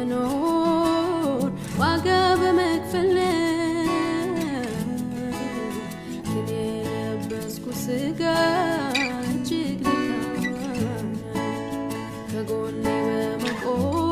ለመኖር ዋጋ በመክፈል ነው። ግን የለበስኩት ሥጋ እጅግ ደካማ ነው። ከጎኔ በመቆም